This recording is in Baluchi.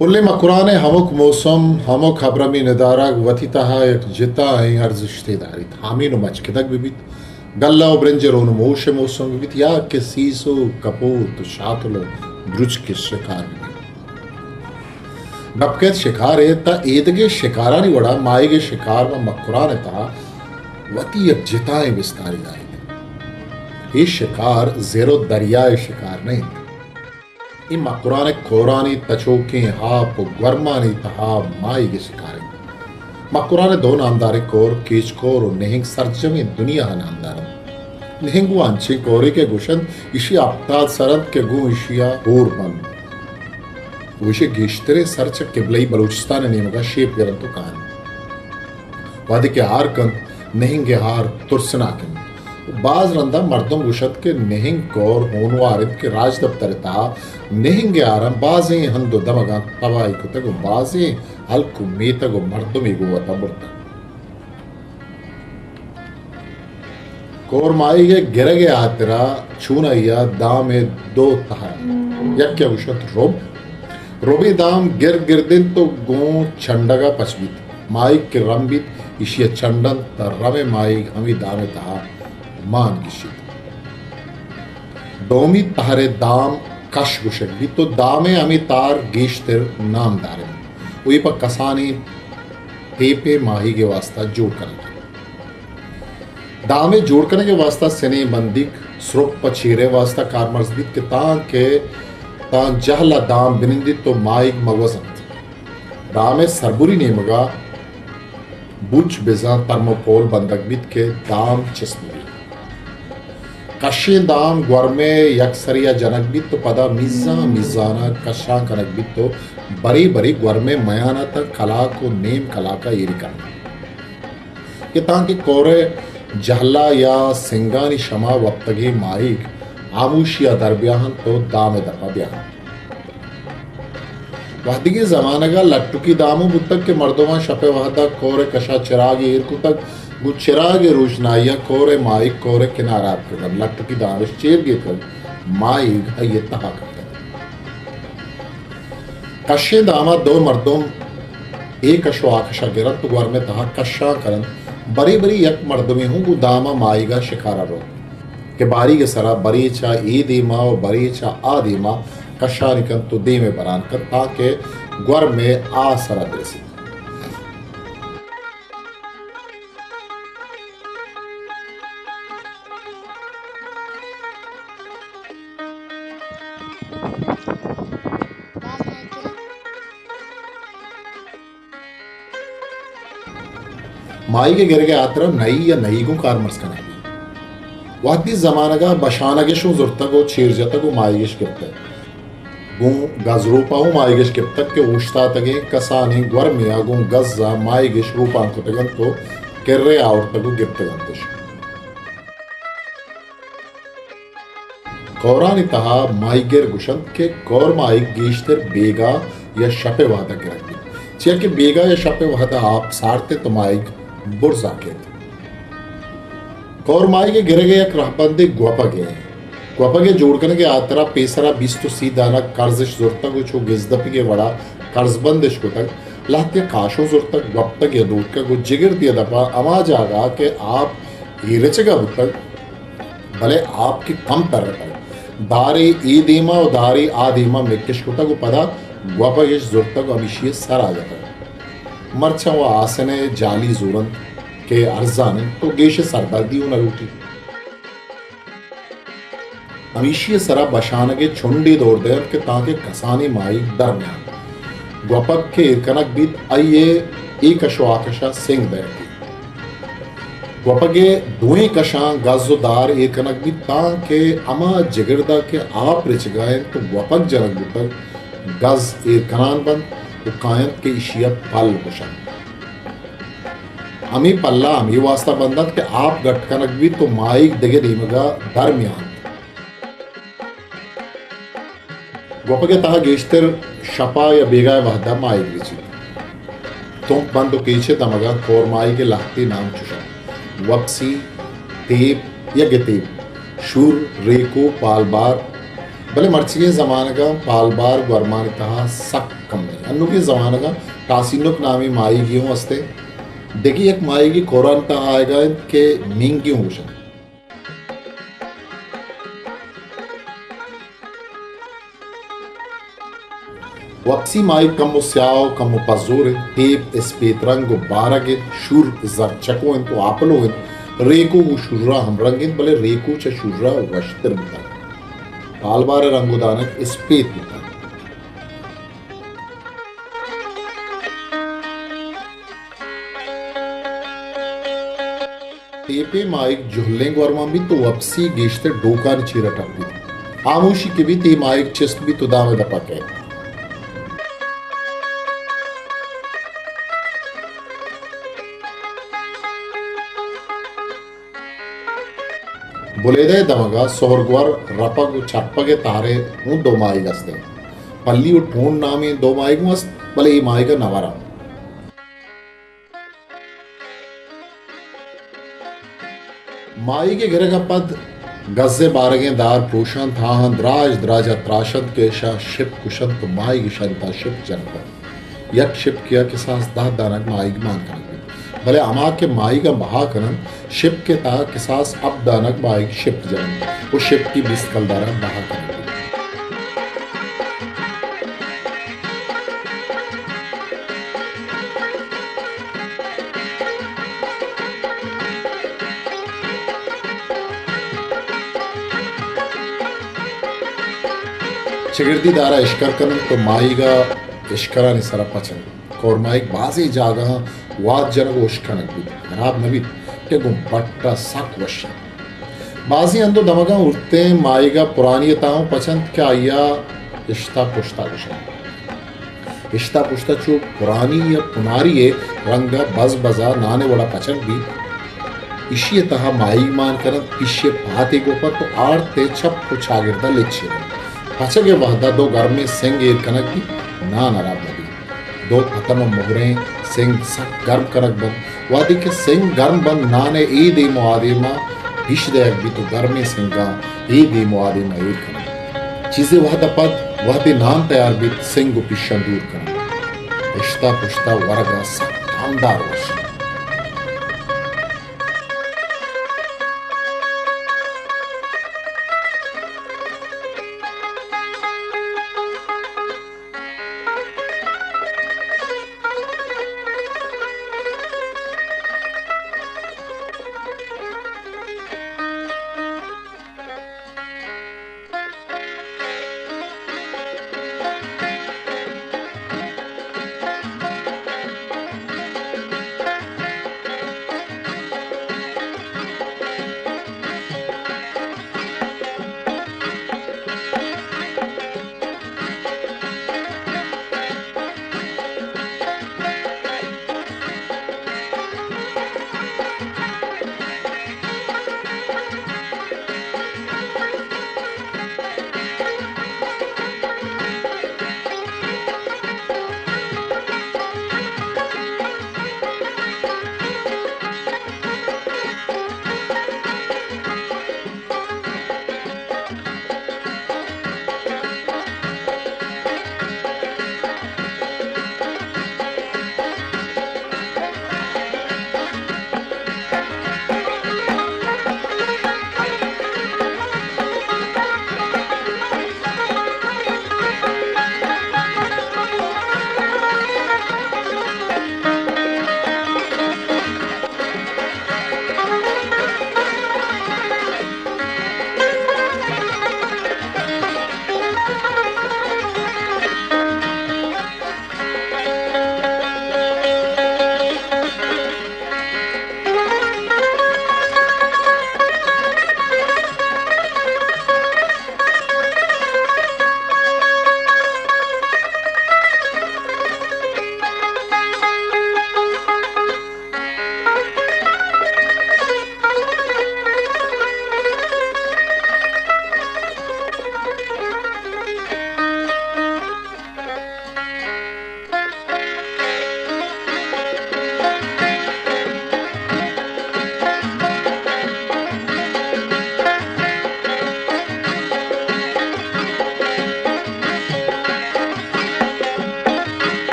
پلیں مکران ءِ ہمک موسم، ہمک ابرمی ندارگ وتی تہا یک جتائیں ارزشتے داریت۔ ہامین ءُ مچکدگ بہ بیت، گلہ ءُ برنج ءِ رون ءُ موش ءِ موسم بہ بیت، یا کہ سیس ءُ کپوت ءُ شاتل ءُ درچک ءِ شکار بہ بیت۔ گپ کیت شکار ءِ، تہ ایدگہ شکارانی وڑا ماہیگ ءِ شکار ماں مکران ءِ تہا وتی یک جتائیں بستارے داریت۔ اے شکار زر ءُ دریا ءِ شکار نہ انت۔ اے مکران ءِ کورانی تچوکیں آپ ءُ گورمانی تہا ماہیگ ءِ شکار انت۔ مکران ءِ دو نامداریں کور، کیچ کور ءُ نہنگ، سرجمیں دنیا ءَ نامدار انت۔ نہنگ وَ انچیں کورے کہ گوشنت ایشی ءَ ہپتاد سر انت کہ گوں ایشی ءَ ہور بنت ءُ ایشی ءِ گیشتریں سر چہ قبلہی بلوچستان ءِ نیمگ ءَ شیپ گر انت ءُ کاینت۔ وہدے کہ ہار کنت، نہنگ ءِ ہار ترسناک انت۔ باز رندا مردم گوشنت کہ نہنگ کور ہونوار انت کہ راجدپتر ءِ تہا نہنگ ءِ ہاراں بازیں ہند ءُ دمگاں تباہی کتگ ءُ بازیں ہلک ءُ میتگ ءُ مردمے گوں وتا برتگ۔ کور ماہیگ ءِ گرگ ءِ ہاترا چونائی ءَ دام ءِ دو تہر انت۔ یکے ءَ گوشنت رب۔ ربیں دام گرد گرد انت ءُ گوں چنڈگ ءَ پچ بیت۔ ماہیگ کہ رم بیت، ایشی ءَ چنڈنت تہ رمیں ماہیگ ہمے دام ءِ تہا مان گیشیت۔ دومی تہر ءَ دام کش گوشگ بیت ءُ دام ءِ ہمے تار گیشتر نامدار انت ءُ اے پہ کسانیں تیپیں ماہیگ ءِ واستا جوڑ کنگ بیت۔ دام ءِ جوڑ کنگ ءِ واستا سنیں بندیک سرپ پہ چیر ءِ واستا کارمرز بیت کہ تانکہ تاں جہل ءَ دام بنندیت ءُ ماہیگ مہ گوزنت۔ دام ءِ سربری نیمگ ءَ بوچ بزاں ترموپول بندگ بیت کہ دام چست بہ بیت۔ کشیں دام گورمے یک سرے ءَ جنگ بیت ءُ پدا میزان میزان ءَ کشان کنگ بیت ءُ برے برے گورمے میان ءَ تاں کلاک ءُ نیم کلاک ءَ ایر کنت کہ تانکہ کور ءِ جہل ءَ یا سنگانی شما وپتگیں ماہیگ ہاموشی ءَ در بیاہنت ءُ دام ءِ دپ ءَ بیاہنت۔ وہدیگیں زمانگ ءَ لٹکی دام اوں بوتگ کہ مردماں شپ ءِ وہد ءَ کور ءِ کش ءَ چراگے ایر کتگ، گوں چراگ ءِ روژنائی ءَ کور ءِ ماہیگ کور ءِ کنار ءَ اتکگ انت، لٹکی دام اش چیر گیتگ، ماہیگ آئی ءِ تہا کپتگ۔ کشیں دام ءَ دو مردم اے کش ءُ آ کش ءَ گر انت ءُ گورم ءِ تہا کشان کن انت، برے برے یک مردمے ہوں گوں دام ءَ ماہیگ ءِ شکار ءَ روت کہ باریگ ءِ سرا برے چہ اے دیم ءَ ءُ برے چہ آ دیم ءَ کشانی کنت ءُ دیم ءَ بران کنت تانکہ گورم ءِ آ سر ءَ برسیت۔ ماہیگ ءِ گرگ ءِ ہاترا نئی یا نئی گوں کارمرز کنگ بیت۔ وہدی زمانگ ءَ بشانگ اش اوں زرتگ ءُ چیر جتگ ءُ ماہیگ اش گپتگ۔ گوں گز روپ ءَ اوں ماہیگ اش گپتگ کہ اوشتاتگیں کسانیں گورمے ءَ گوں گز ءَ ماہیگ اش روپان کتگ انت ءُ کرے آورتگ ءُ گپتگ انت اش۔ کورانی تہا ماہیگر گوشنت کہ کور ماہیگ گیشتر بیگاہ یا شپ ءِ وہد ءَ گرگ بیت، چیا کہ بیگاہ یا شپ ءِ وہد ءَ آپ سارت انت ءُ ماہیگ برزا کیت۔ کور ماہیگ ءِ گرگ ءِ یک رہبندے گوپگ ءِ۔ گوپگ ءِ جوڑ کنگ ءِ ہاترا پیسرا بیست ءُ سی دانگ کرز اش زرتگ ءُ چو گزدپیگ ءِ وڑا کرز بند اش کتگ، لہتے کاشوں زرتگ، گوپتگ یا دوتکگ ءُ جگردی ءِ دپ ءَ ہما جاگہ کہ آپ ایرچگ ءَ بوتگ، بلے آپ کہ کم ترتگ، دارے اے دیم ءَ ءُ دارے آ دیم ءَ مکش کتگ ءُ پدا گوپگ اش زرتگ ءُ ہمیشی ءِ سر ءَ جتگ۔ مرچاں وَ آسن ءِ جالی زور انت کہ ارزان انت ءُ گیش سردردی اوں نہ لوٹیت۔ ہمیشی ءِ سرا بشانگ ءِ چنڈے دور دئینت کہ تانکہ کسانیں ماہیگ در نیانت۔ گوپگ کہ ایر کنگ بیت، آئی ءِ اے کش ءُ آ کش ءَ سنگ دئیگی۔ گوپگ ءِ دوئیں کشاں گز ءُ دار ایر کنگ بیت تانکہ ہما جگرد ءَ کہ آپ رچگ ءَ انت ءُ گوپگ جنگ بوتگ، گز ایر کنان بنت ءُ کاینت کہ ایشی ءَ پل گوشنت۔ ہمے پل ءَ ہمے واستا بندنت کہ آپ گٹ کنگ بیت ءُ ماہیگ دگہ نیمگ ءَ در میانت۔ گوپگ ءِ تہا گیشتر شپ ءَ یا بیگاہ ءِ وہد ءَ ماہیگ رچیت۔ تمپ بند ءُ کیچ ءِ دمگ ءَ کور ماہیگ ءِ لہتے نام چش انت: وپسی، تیپ یا گتیپ، شور، ریکو، پالبار۔ بلے مرچیگیں زمانگ ءَ پالبار گورمانی تہا سک کم انت۔ انوگیں زمانگاں ٹاسینک نامیں ماہیگے اوں است انت۔ دگہ یک ماہیگے کوران تہا آیگا انت کہ مینگے اوں گوشنت۔ وپسی ماہیگ کمو سیاہ و کمو پزور انت، تیپ اسپیت رنگ و بارگ انت، شور زرد چکو انت و آپلو انت۔ ریکو گوں شورا ہمرنگ انت، بلے ریکو چہ شورا وشتر بوتگ۔ پالبار ء رنگ و دانگ اسپیت بوتگ۔ تیپیں ماہیگ جہلیں گورمان بیت و وپسی گیشتر ڈوکانی چیرا ٹپیت۔ ہاموشی کہ بیت، اے ماہیگ چست بیت و دام ء دپا کئیت۔ بلیدہ ء دمگا سہرگور، رپگ و چرپگ ء تہر ء اوں دو ماہیگ است انت۔ پلی و ٹونڈ نامیں دو ماہیگ اوں است، بلے اے ماہیگ ء نہ وراں۔ ماہیگ ء گرگ ء پد گز ء بارگیں دار پروشنت، آہاں دراج دراج ء تراشنت کہ اشاں شپ گوشنت و ماہیگ اشانی تہا شپ جنگ بنت۔ یک شپکے ء کساس دہ دانگ ماہیگ مان کنگ بیت، بلے ہما کہ ماہیگاں بہا کننت، شپک ء تہا کساس ہپت دانگ ماہیگ شپ جننت و شپکی بیست کلداراں بہا کنگ بیت۔ چگردی دارا اشکر کننت و ماہیگا اشکرانی سرا پچنت۔ کورماہیگ بازیں جاگہاں وات جنگ و اشکنگ بیت، ہراب نہ بیت کہ گوں بٹ ء سک وش انت۔ بازیں ہند و دمگاں ہورتیں ماہیگ ء پرانی ء تہا اوں پچ انت کہ آئی ء اشتا پشتا گوش انت۔ اشتا پشتا چو پرانی یا پناری ء رنگ ء بز بز ء نان ء وڑا پچگ بیت۔ ایشی ء تہا ماہیگ مان کن انت، پیشی ء پاتے گوپنت و آڑت ء چپ و چاگرد ء لچیننت۔ پچگ ء وہد ء دو گرمیں سنگ ایر کنگ بیت، نان ہراب نہ بیت۔ دو پتن و مہریں سنگ سک گرم کنگ بنت۔ وہدے کہ سنگ گرم بنت، نان ء اے دیم و آ دیم ء پیش دئیگ بیت و گرمیں سنگاں اے دیم و آ دیم ء ایر کننت۔ چیزے وہد ء پد وہدے نان تیار بیت، سنگ و پیشاں دور کننت۔ اشتا پشتا ورگ ء سک تامدار وش انت۔